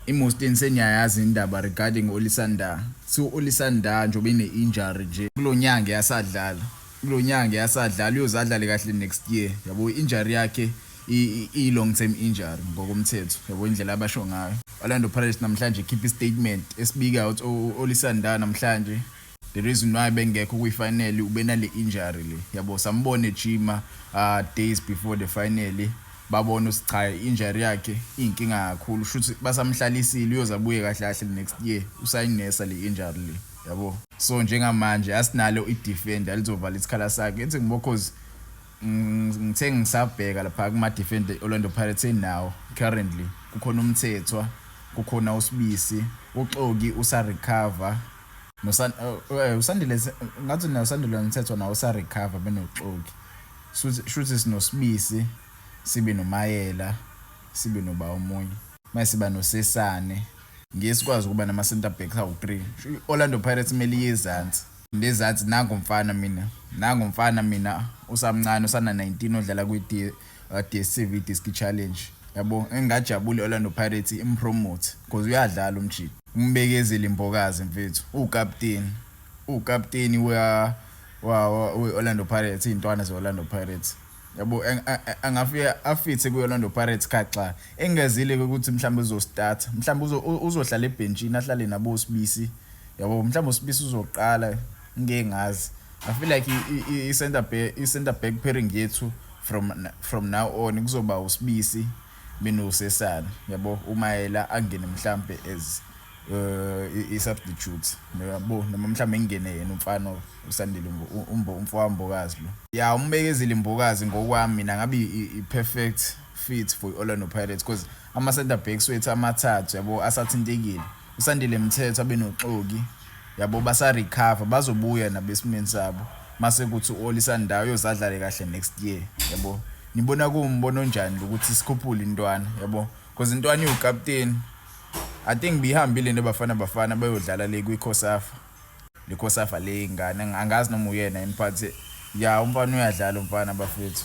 I-Mosteni seniyayazi indaba regarding Olisa Ndah. So Olisa Ndah njengoba ine-injury nje kulo nyanga yasadlala. Kulo nyanga yasadlala, uyoze adlale kahle next year. Yabo, i-injury yakhe i-long term injury ngokomthetho. Yabo, indlela abasho ngayo. Orlando Pirates namhlanje khipha i-statement esibika ukuthi Olisa Ndah namhlanje, the reason why bengekho kwi-final, ubenale injury le. Yabo, sambone ejima days before the final, babona ukuthi cha, injury yakhe iyinkinga kakhulu, shuthi basamhlalisile, uyoze abuye kahle kahle next year, usayinesa le injury le, yabo. So njengamanje asinalo i-defender lizovala isikhala sakhe. Ethi ngibo cause ngithe ngisabheka lapha kuma-defender Orlando Pirates enawo currently, kukhona uMthethwa, kukhona uSibisi, uXoki usa-recover, uSandile, ngathi noSandile Mthethwa nawo usa-recover benoXoki. Shuthi sinoSibisi, sibe noMayela, sibe noba omunye, mase siba noSesane. Ngeke sikwazi ukuba nama-center backs awu-3. Orlando Pirates kumele iye ezansi lezansi. Nangu mfana mina, nangu mfana mina usamncane, usana 19, odlala kwi-DStv Diski Challenge, yabo. Engajabule Orlando Pirates impromote because uyadlala umjita uMbekezeli Mbokazi, mfethu, ukapteni, ukapteni wa we-Orlando Pirates, iy'ntwana ze-Orlando Pirates, yabo. Angafika afithe kwi-Orlando Pirates khaxa engazile ukuthi mhlawumbe uzostart, mhlawumbe uzohlala ebhentshini, ahlale nabo uSibisi, yabo. Mhlawumbe uSibisi uzoqala, ngeke ngazi. I feel like i-center back pairing yethu from now on kuzoba uSibisi benoSesane, yabo, uMayela angene mhlambe as i-substitute, yabo, noma mhlawumbe engene yena umfana uSandile umfowambokazi lo. Ya, uMbekezeli Mbokazi ngokwami mina ngabe i-perfect fit for i-Orlando Pirates because ama-center backs wethu amathathu, yabo, asathintekile, uSandile Mthethwa benoXoki, yabo, basa-recover, bazobuya nabesimeni sabo, mase kuthi u-Olisa Ndah uyozadlale kahle next year, yabo. Nibona kuwumbono onjani ukuthi sikhuphule intwana, yabo? Because intwana iwukapteni. I think bihambile neBafana Bafana bayodlala le kwi-COSAFA, le COSAFA le ingane, angazi noma uyena yini, but ya, umfana uyadlala umfana, bafethu.